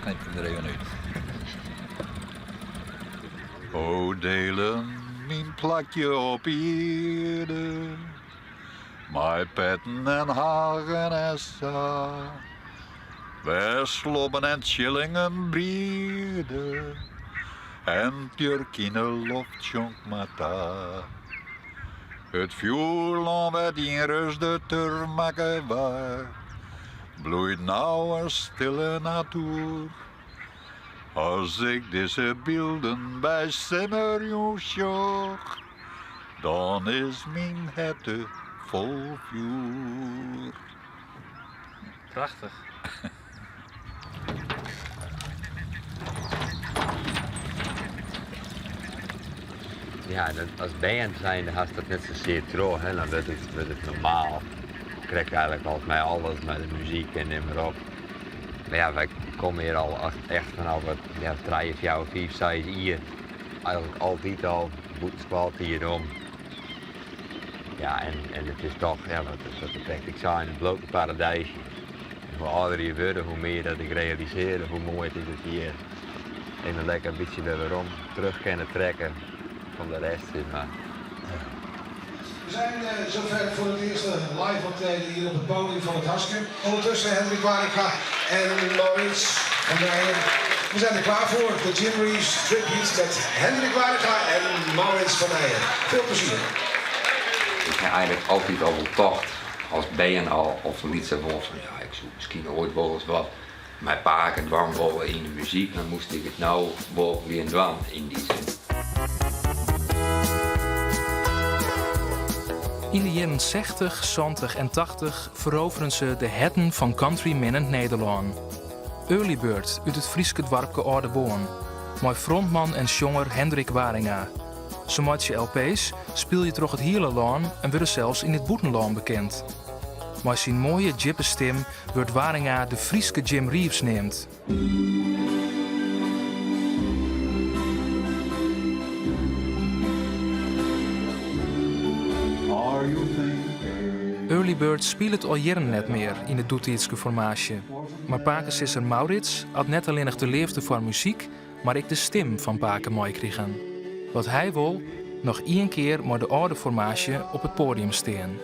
knip ik der even út. O Deelen, myn plakje op ierde, mei petten en hagen en sa, wêr slobben en tsjillingen briede en 't bjurk yn 'e loft sjongt mar ta. It fjoerlân wêr't ienris de turf makke waard, bloeit no in stille natoer. As ik dizze bylden by simmerjûn sjoch, dan is myn herte fol fjoer. Prachtich. Ja, as bern zijnde hast dat net sasear troch, hè. Dan wurdt it, wurdt it normaal. Krekt eigenlik als mei alles, mei de muzyk en nim mar op. Mar ja, wy komme hjir al echt fanôf it, ja, trije, fjouwer, fiif, seis jier. Eigenlik altyd al, bûten skoaltiid om. Ja, en, en it is toch, ja, wat, wat ik krekt ek sei, it bliuwt in paradijsje. En hoe âlder je wurde, hoe mear dat ik realisearje hoe moai it is dat je hjir even lekker in bytsje wer werom terug kinne trekke fan de rest, sis mar. We zijn uh, zover voor het eerste live optreden hier op het podium van het Haske. Ondertussen Hendrik Waringa en Maurits van Rijen. We zijn er klaar voor. De Jim Reeves Tribute met Hendrik Waringa en Maurits van Rijen. Veel plezier. Ik ha eigenlik altyd al wol tocht, as bern al, of lytser wol, fan ja, ik soe miskien oait wolris wat mei pake dwaan wolle yn de muzyk, dan moast ik it no wol gean dwaan yn dy sin. Yn de jierren 60, 70 en 80 feroveren se de herten fan country-minnend Nederlân. Early Bird út it Fryske doarpke Aldeboarn, mei frontman en sjonger Hendrik Waringa. Se meitsje LP's, spylje troch it hiele lân en wurde sels yn it bûtenlân bekend. Mei syn moaie djippe stim wurdt Waringa de Fryske Jim Reeves neamd. Early Bird spilet al jierren net mear yn de doetiidske formaasje. Mar pakesizzer Maurits hat net allinnich de leafde foar muzyk, mar ek de stim fan pake meikrigen. Wat hy wol, noch ien kear mei de âlde formaasje op it poadium stean.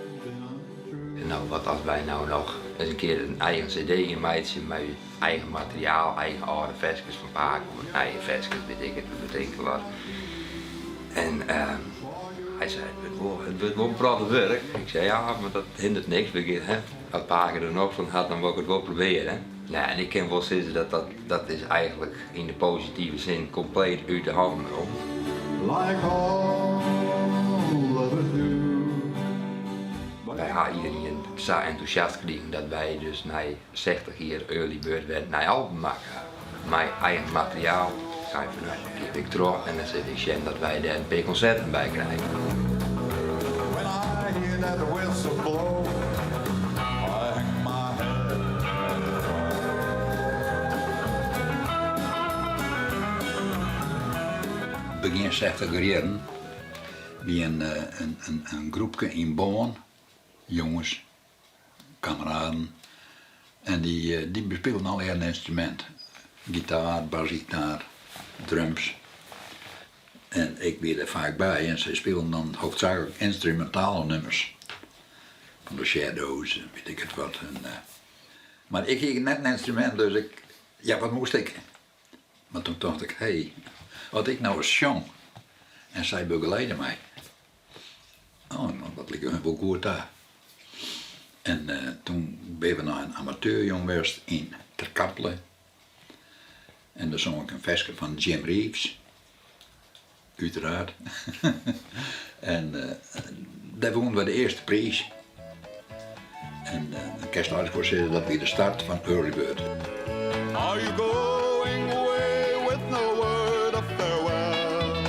No, wat as wy no noch ris in kear in eigen CD gean meitsje mei eigen materiaal, eigen âlde ferskes fan pake of nije ferskes, wit ik it, we betinke wat. En hy sei, it wurdt wol, it wurdt wol in protte wurk. Ik sei, ja, mar dat hindert niks, we gean, hè, as pake der nocht oan hat, dan wol ik it wol probearje. Nou, en ik kin wol sizze dat dat, dat is eigenlik yn de positive sin kompleet út de hannen rûn. Like all lovers do. Wy ha iderien sa entûsjast krigen dat wy dus nei 60 jier Early Bird wer in nij album makke ha. Mei eigen materiaal. Sei fan no, dan gean ik troch en dan sil ik sjen dat wy dêr in pear konserten by krije. When I hear that whistle blow, I hang my head and cry. Begjin sechtiger jierren wie in, in, in groepke yn Boarn, jonges, kameraden, en dy, dy bespilen allegear in ynstrumint. Gitaar, basgitaar, drums. En ik wie der faak by en sy spilen dan hoofdzakelijk ynstrumintale nummers. Fan de Shadows en wit ik it wat. En, mar ik hie net in ynstrumint, dus ik, ja, wat moast ik? Mar toen tocht ik, hé, as ik no ris sjong en sy begeleide my. Oh, dat like hun wol goed ta. En toen binne we nei in amateurjûn west yn Terkaple. En dêr song ik in ferske fan Jim Reeves. Uiteraard. En dêr wûnen we de earste priis. En dan kinst eigenlik wol sizze dat wie de start fan Early Bird. Are you going away with no word of farewell?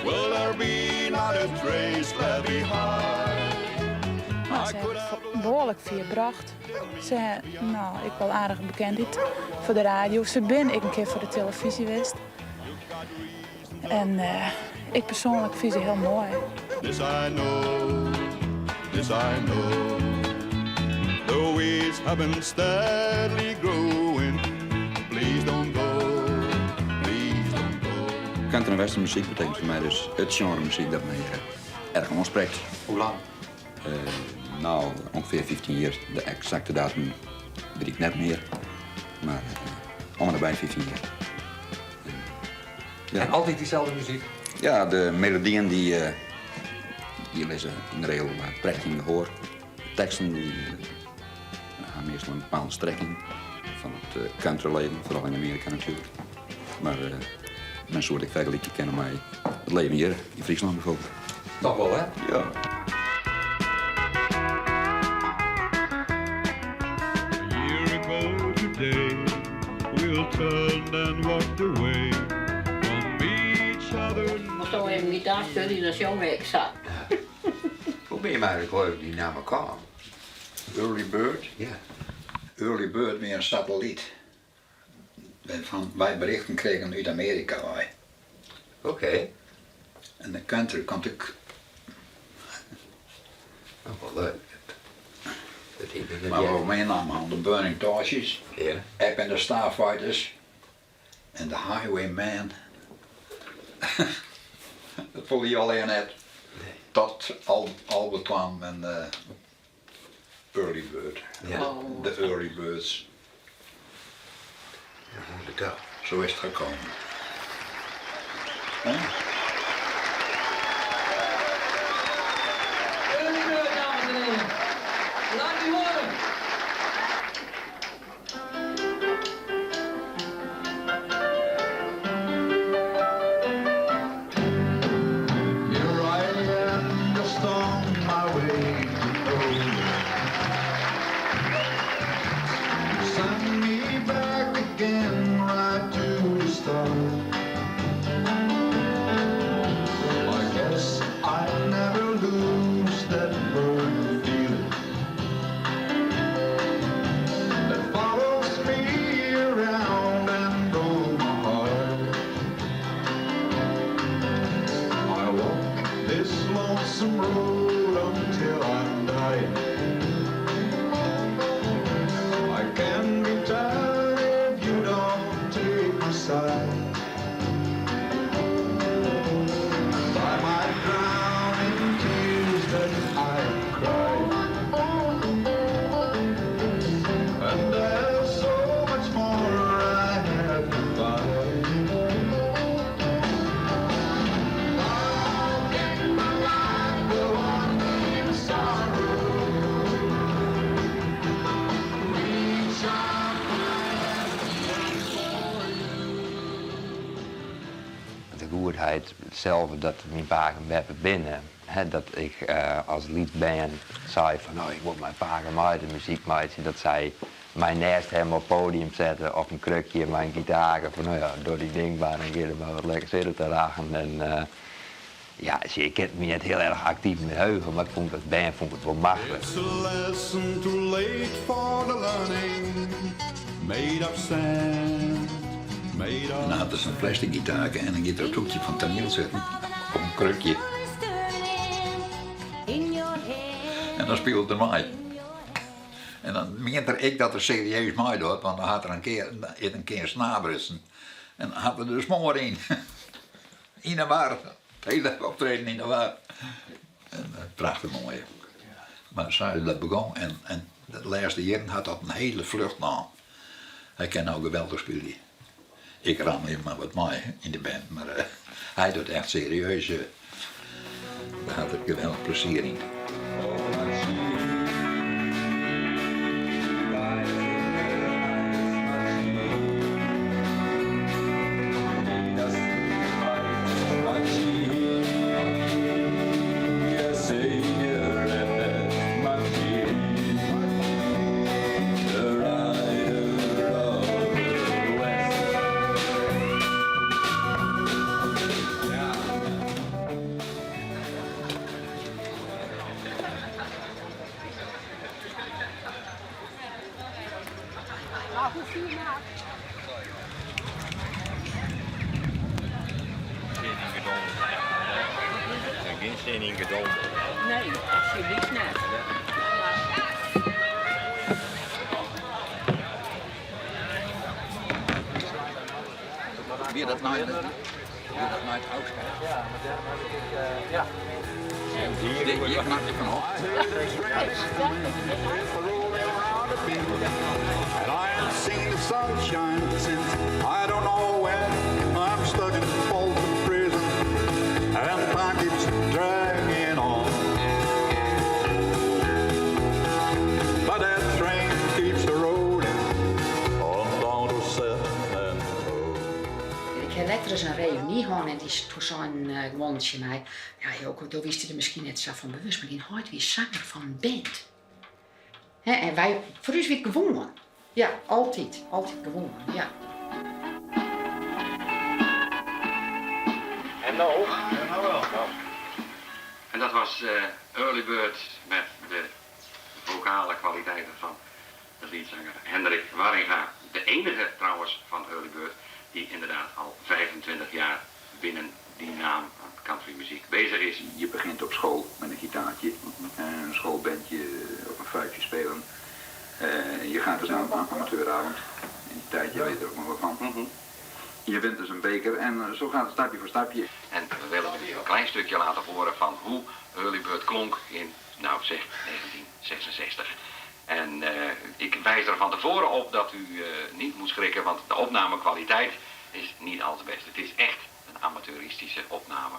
Will there be not a trace left behind? Nou, se ha it behoarlik fier brocht. Se ha no ek wol aardich bekendheid foar de radio. Se binne ek in kear foar de telefyzje west. En ik persoanlik fyn se hiel moai. This I know, this I know. The weeds have been steadily growing. Please don't go. Country en western muzyk betekent foar my dus it sjenre muzyk dat my erch oansprekt. Hoe lang? No, ûngefear 15 jier. De eksakte datum wit ik net mear, mar om en by 15 jier. Ja. En altyd dyselde muzyk? Ja, de melodyen dy, dy lizze yn de regel prachtich yn it gehoar. De teksten dy ha meastal in bepaalde strekking fan it countrylibben, foaral yn Amearika natuerlik. Mar men soe it ek fergelykje kinne mei it leven hjir yn Fryslân byfoarbyld. Toch wol, hè? Ja. A year ago today, we all turned and walked away from each other. Moatsto even gitaar spylje, dan sjong ik sa. Hoe binne je eigentlik op dy namme kaam? Early Bird? Ja. Early Bird wie in satellyt wêrfan't wy berichten krigen út Amearika wei. Oké. En de country komt ek. Oh, wol leuk. Dat hie ik net Mar heard. we mear nammen hân, de Burning Torches, Ja. Eb and the Starfighters en de Highwaymen. Dat foldie allegear net. Tot Albert kwam en Early Bird. Ja. De Early Birds. Ja, wûnder dat. Zo is het gekomen. Hè? Early Bird, dames en heren. Laat u horen. Here I am, just on my way to nowhere. Send me back again, right to the start. I guess I never lose that burning feeling that follows me around and broke my heart. I walk this lonesome road until I'm dying. I can be tired if you don't take my side. And I might drown in tears that I have cried. And there's so much more I have to find. How can my life go on in sorrow? Reach out my hand for you. De goedheid sels dat myn pake en beppe binne. Hè, dat ik as lyts bern sei fan no, ik wol mei pake en mei de muzyk meitsje. Dat sy my neist him op it poadium sette op in krukje mei in gitaar. Fan no ja, doch dyn ding mar en gean der mar wat lekker sitte te lachen. En ja, sjoch, ik kin it my net hiel erch aktyf mear heuge, mar ik fûn it as bern fûn ik it wol machtich. It's a lesson too late for the learning, made of sand, made En dan of hat er sa'n plastic gitaar en dan giet er op it hoekje fan it toaniel sitten op in krukje. En dan spilet er mei. En dan mient er ek dat er serieus meidocht, want dan hat er in kear in kear snaar brutsen. En dan hat er der smoar yn. Yn 'e war. It hiele optreden yn 'e war. En prachtich moai. Mar sa is dat begûn en de lêste jierren hat dat in hiele flucht naam. Hy kin no geweldich spylje. Ik rammelje mar wat mei yn de band, mar hy docht echt serieus. Dêr hat er geweldich plezier yn. Sin yn gedonder. Gjin sin yn gedonder. Nee, alsjeblieft net. Wie dat nei Ja, dat nei it ôfskied. Ja, mar dêrom ha ik ja. Hjir knap je fan op. Ik ha letter ris in reüny hân en dy toen seinen guon tsjin my, ja Joke, do wiest dy der miskien net sa fan bewust, mar dyn heit wie sanger fan in band. Hè, en wy, foar ús wie it gewoan. Ja, altyd, altyd gewoan, ja. En no? Ja, no wel. En dat was Early Bird met de vocale kwaliteiten van de leadzanger Hendrik Warringa. De enige trouwens van Early Bird die inderdaad al 25 jaar binnen die naam aan countrymuziek bezig is. Je begint op school met een gitaartje, en een schoolbandje of een fluitje spelen. Je gaat dus naar een amateuravond. In die tijd, je weet er ook nog wel van. Je wint dus een beker en zo gaat het stapje voor stapje. En we willen u een klein stukje laten horen van hoe Early Bird klonk in, nou zeg, 1966. En ik wijs er van tevoren op dat u niet moet schrikken, want de opnamekwaliteit is niet al te best. Het is echt een amateuristische opname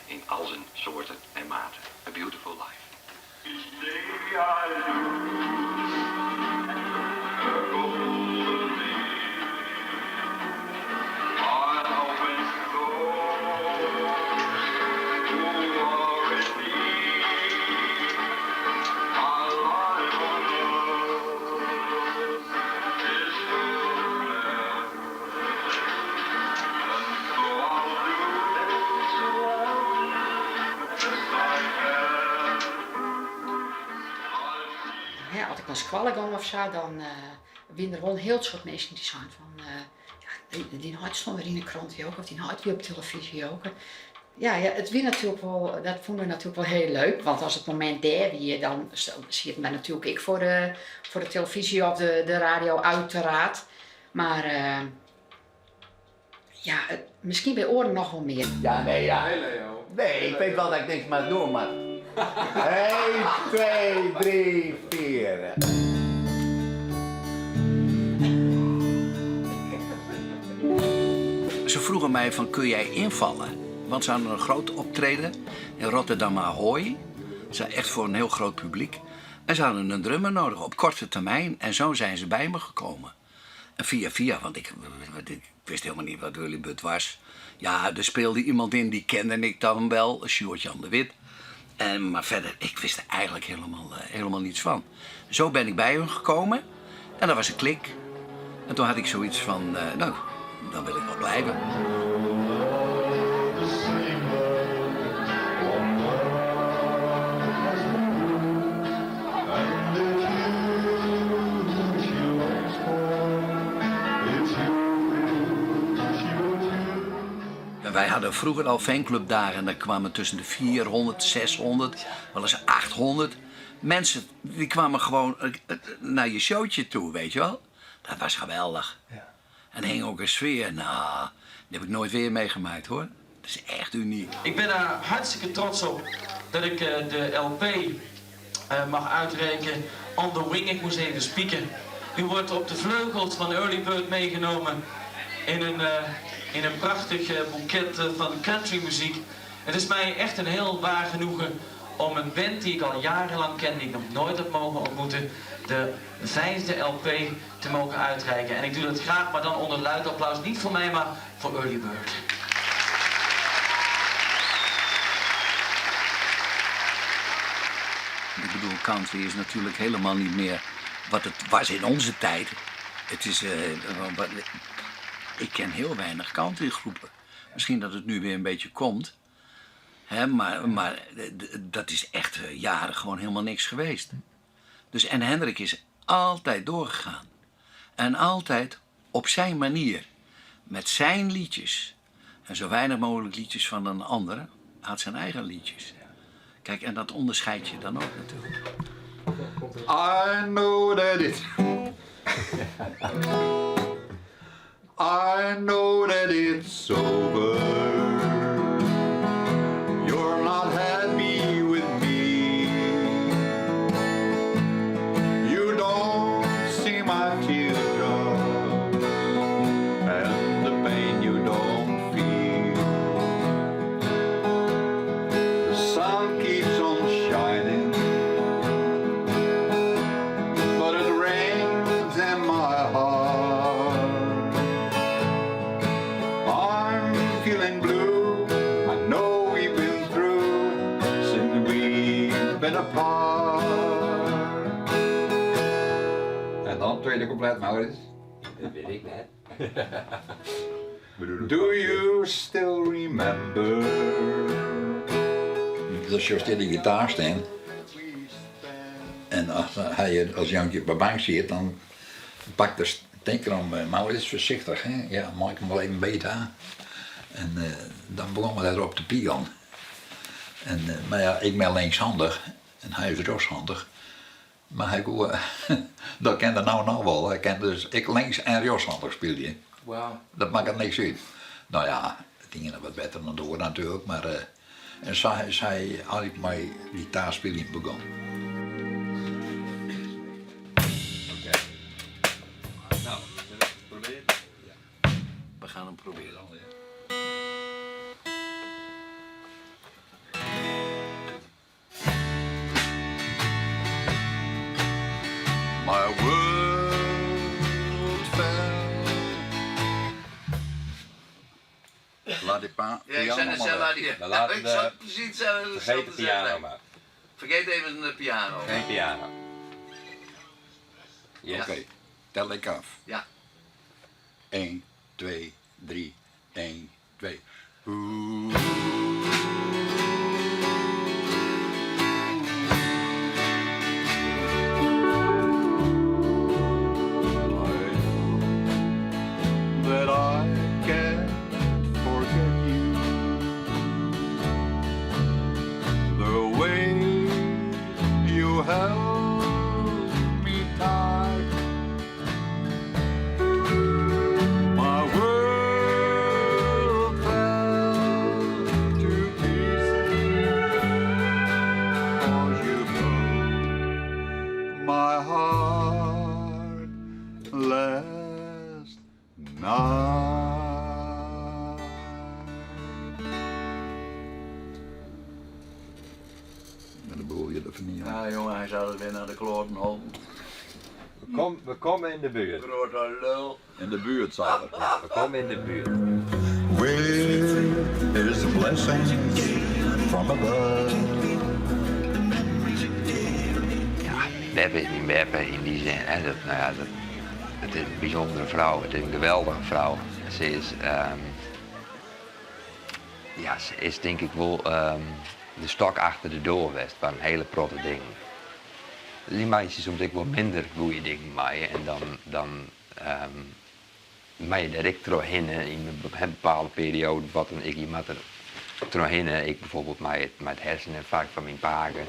in al zijn soorten en maten. A Beautiful Life. As ik nei skoalle gong of sa, dan wiene der wol in hiel soad minsken dy't seinen fan ja, dyn heit stond wer yn 'e krante Joke, of dyn heit wie op telefyzje Joke. Ja, ja, it wie natuerlik wol, dat fûnen we natuerlik wol hiel leuk, want as it momint dêr wie, dan sieten wy natuerlik ek foar de, foar de telefyzje of de radio uiteraard. Mar ja, miskien by oaren noch wol mear. Ja, nee, ja. Nee, ik weet wel dat ik niks meer doe, maar. 1, 2, 3, 4. Ze vroegen mij van kun jij invallen? Want ze hadden een groot optreden in Rotterdam Ahoy. Ze echt voor een heel groot publiek. En ze hadden een drummer nodig op korte termijn. En zo zijn ze bij me gekomen. En via via, want ik, ik wist helemaal niet wat Early Bird was. Ja, er speelde iemand in, die kende ik dan wel, Sjoerd Jan de Wit. En, maar verder, ik wist er eigenlijk helemaal, helemaal niets van. Zo ben ik bij hun gekomen en dat was een klik. En toen had ik zoiets van, nou, dan wil ik wel blijven. Wij hadden vroeger al fanclubdagen en daar kwamen tussen de 400, 600, wel eens 800 mensen. Die kwamen gewoon naar je showtje toe, weet je wel. Dat was geweldig. Ja. En er hing ook een sfeer. Nou, die heb ik nooit weer meegemaakt hoor. Dat is echt uniek. Ik ben daar hartstikke trots op dat ik de LP mag uitreiken. On the Wing, ik moest even spieken. U wordt op de vleugels van Early Bird meegenomen in een prachtig boeket van countrymuziek. Het is mij echt een heel waar genoegen om een band die ik al jarenlang ken, die ik nog nooit heb mogen ontmoeten, de vijfde LP te mogen uitreiken. En ik doe dat graag, maar dan onder luid applaus. Niet voor mij, maar voor Early Bird. Ik bedoel, country is natuurlijk helemaal niet meer wat het was in onze tijd. Het is, wat, ik ken heel weinig countrygroepen. Misschien dat het nu weer een beetje komt. Hè, maar dat is echt jaren gewoon helemaal niks geweest. Dus, en Hendrik is altijd doorgegaan. En altijd op zijn manier. Met zijn liedjes. En zo weinig mogelijk liedjes van een ander. Hij had zijn eigen liedjes. Kijk, en dat onderscheid je dan ook natuurlijk. I know that it. I know that it's over. You're not happy with me. You don't see my teardrops and the pain you don't feel. The sun keeps on shining, but it rains in my heart. I'm feeling blue. I know we've been through since we've been apart. En dan tweede couplet, Maurits. Dat weet ik net. Do you still remember? Dus je die gitaar staan. En als hij als Jantje op de bank zit, dan pakt de stinker om Maurits voorzichtig. Hè? Ja, maak ik hem wel even beter. En dan begon we daarop te pielen. En, maar ja, ik ben linkshandig en hij is rechtshandig. Maar hij kon, dat kende nou nog wel. Hij kende dus ik links en rechtshandig spelen. Wauw. Dat maakt het niks uit. Nou ja, het ging nog wat beter dan door natuurlijk, maar en zij had ik mijn gitaarspelen begon. Oké. Nou, zullen we het proberen? We gaan hem proberen. My world fell. Laat die pa Ja, ik zei net piano zelf, maar laat die. We laten Ik de- zat precies hetzelfde Vergeet de te piano zeggen. maar. Vergeet even de piano. Geen piano. Yes. Oké, tel ik af. Ja. 1, 2, 3, 1, 2. Oeh. That I can't forget you. The way you held me tight. My world fell to pieces 'cause you broke my heart last night. Met de boel je de vernieuwen. Ja, jongen, hij zou het weer naar de kloten holpen. We komen in de buurt. Grote lul. In de buurt, zei hij. Ja, we komen in de buurt. Where is the blessing from above? Ja, Beppe is mijn Beppe in die zin. Hè. Dat, nou ja, dat, het is een bijzondere vrouw. Het is een geweldige vrouw. Ze is, ja, ze is denk ik wel de stok achter de deur geweest van een hele protte ding. Die meisjes soms ook wel minder goede dingen mee en dan maar je daar ik doorheen in een bepaalde periode wat dan ik iemand er doorheen, ik bijvoorbeeld met het herseninfarct van mijn paken.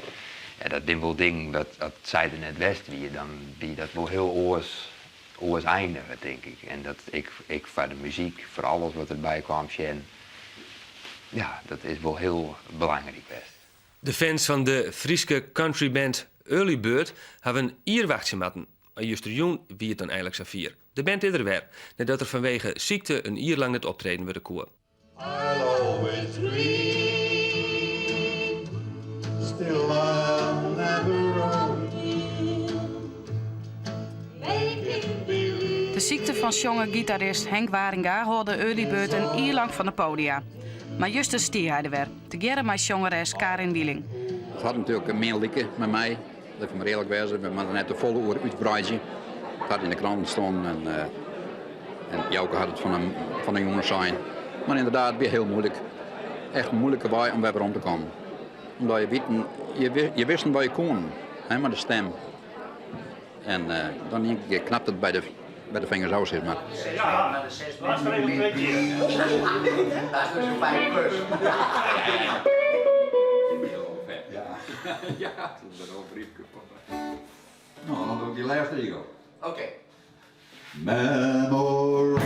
Ja, dat zijn wel dingen dat zij er net west wie, dan wie dat wel heel oors eindigen, denk ik. En dat ik voor de muziek, voor alles wat erbij kwam, Sjen, ja, dat is wel heel belangrijk geweest. De fans van de Fryske countryband Early Bird hebben een ierwachtje matten. Maar justerjûn wie het dan eigenlijk safier. De band is er weer, nadat er vanwege ziekte een jaar lang net optreden werd koer. I'll always dream, still I'll never own you. Making believe. De ziekte van jonge gitarist Henk Waringa hoorde Early Bird een jaar lang van de podia. Maar juist stier hij er weer, together met zangeres Karin Wieling. Het had natuurlijk een meer likken met mij. Dat ik maar eerlijk wezen, we hadden net de volle oor uitbreiden. Het had in de krant staan en Jouke had het van een jongen zijn. Maar inderdaad, het weer heel moeilijk. Echt een moeilijke waai om weer om te komen. Omdat je, weet, je wist waar je kon, hè, maar de stem. En dan denk ik, knapt het bij de vingers uit, zeg maar. Ja, maar de 6 minuten. Dat is dus een 5 plus. Ja, ja, dat is wel een briefje. Nou, dan doe ik die laatste regel. Oké. Memory.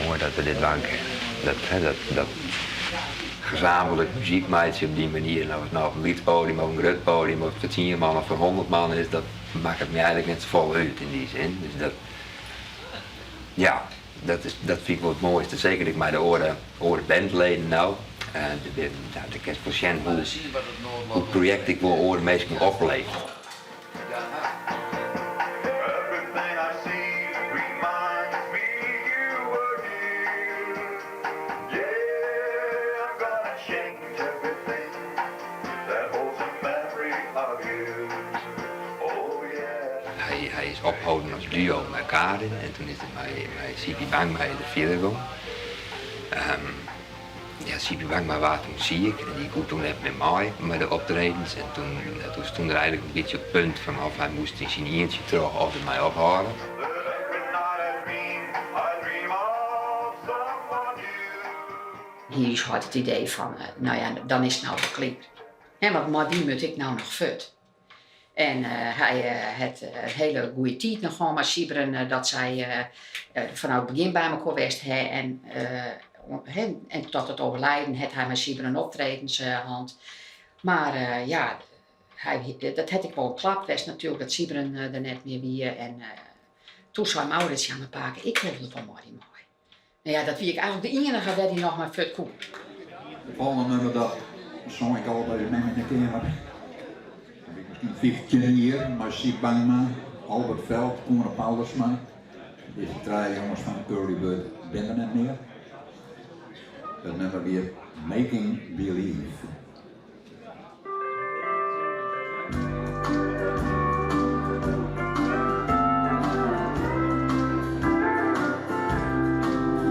Moai dat we dit dwaan kinne. Dat, dat, dat gezamenlijk muzyk meitsje op dy manier, en oft it no op in lyts podium of in grut podium of foar tsien man of foar hûndert man is, dat makket my eigentlik net safolle út yn dy sin. Dus dat, ja, dat, is, dat fyn ik wol it moaiste. Seker ek mei de oare, oare bandleden no. Uh, ja, kinst wol sjen hoe, hoe it projekt ek wol oare minsken opleveret. Hy is opholden as duo mei Karin en toen is er mei, mei Siepie Bangma is er fierder gong. Ja, Siepie Bangma waard toen siik en dy koe toen net mear mei mei de optredens en toen, toen stond er eigentlik in bytsje op it punt fan of hy moast yn syn ientsje troch of dermei ophâlde. Hie ús heit it idee fan, no ja, dan is it no wol klear. Hè, want mei wie moat ik no noch fuort? En hy hat in hiele goede tiid noch hân mei Sybren, dat sy fanôf it begjin by mekoar west ha. En, en tot it overlijden hat hy mei Sybren optredens hân. Mar ja, hy, dat hat ek wol in klap west natuerlik, dat Sybren der net mear wie. En toen sei Maurits, ja mar pake, ik wol wol mei dy mei. No ja, dat wie ik eigentlik de iennige wêr't hy noch mei fuort koe. It folgjende nummer dat song ik al by de mem yn de keamer. Toen wie ik miskien 15 jier mei Siep Bangma, Albert Veld, Koene Paulusma. Dizze trije jonges fan Early Bird binne der net mear. It nummer wie Making Believe.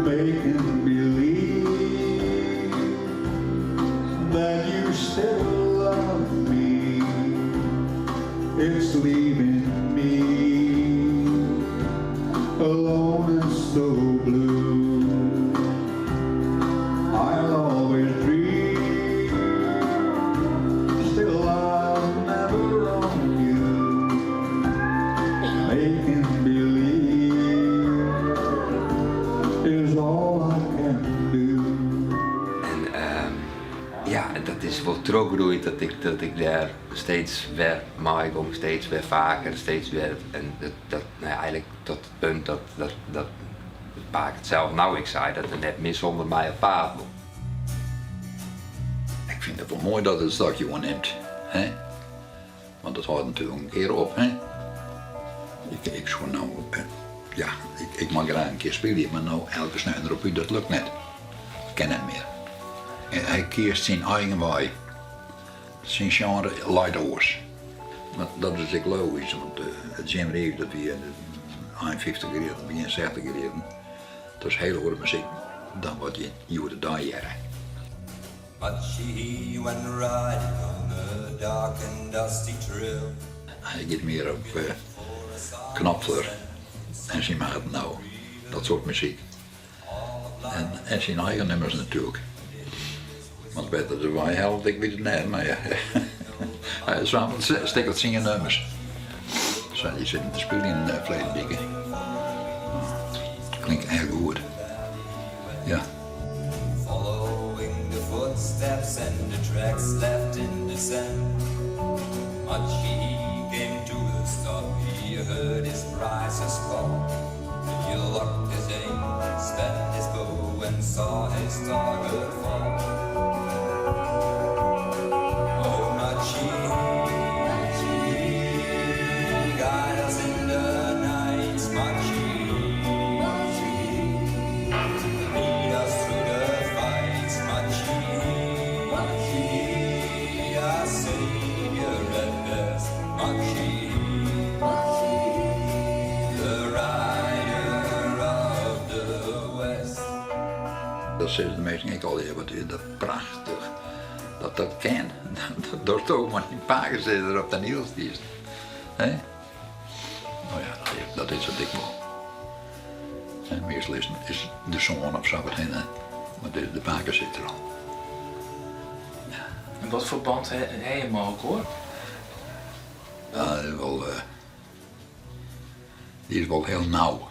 Making believe that you still love me. It's leaving me alone and so blue. I'll always dream, still I'll never own you. Making believe is all I can do. En ja, dat is wol trochgroeid dat ik, dat ik dêr steeds wer mei gong, steeds wer faker, steeds wer. En dat, dat, no ja, eigentlik tot it punt dat, dat, dat pake it sels no ek sei, dat er net mear sûnder my op paad wol. Ik fyn it wol moai dat it stokje oernimt, hè? Want dat hâldt natuerlik in kear op, hè? Ik, ik soe no, ja, ik, ik mei graach in kear spylje, mar no elke sneon derop út, dat lukt net. Dat kin net mear. Hy kiest syn eigen wei. Syn sjenre leit oars. Mar dat is ek logysk, want it Jim Reeves dat wie ein fyftiger jierren, begjin sechtiger jierren, dat is hiel oare muzyk dan wat je hjoed-de-dei hearre. But she went riding on a dark and dusty trail. Hy giet mear op Knopfler en syn maten no, dat soart muzyk. En, en syn eigen nummers natuerlik. Want wêr't er it wei hellet, ik wit it net, mar ja, hy samelt in stik of tsien nummers. Sa, dy sitten te spyljen yn ferleden wike. Klinkt echt goed. Ja. Following the footsteps and the tracks left in the sand. He came to a stop, he heard his prize's call. He locked his aim, spent his bow and saw his target fall. Oh, Machi, guide us in the night, Machi, lead us through the fight, Machi, our savior at best, Machi, the rider of the west. Dat sizze de minsken ek allegear, wat is dat prachtich dat dat kin. Datsto mei dyn pakesizzer op toaniel stiest. Hè? No ja, dat is wat ik wol. En meastal is, is de soan of sa wat hinne, mar de, de pakesizzer al. En wat foar band ha je mei elkoar? Ja, dat is wol, dy is wol hiel nau.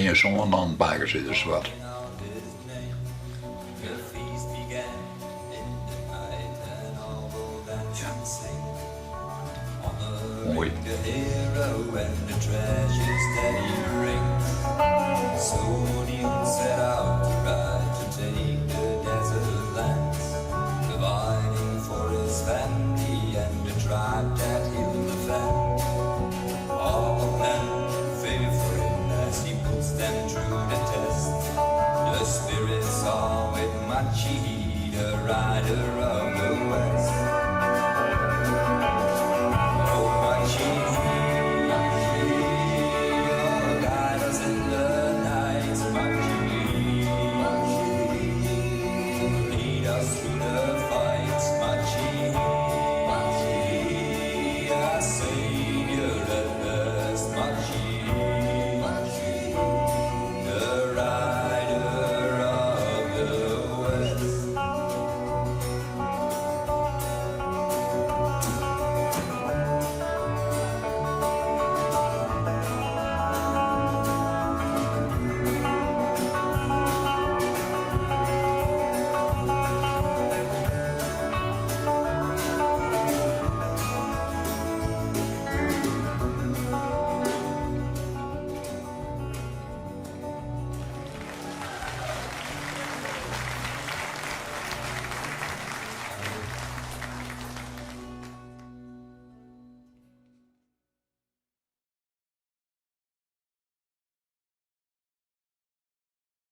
Myn soan dan, pakesizzers wat. Ja. Moai.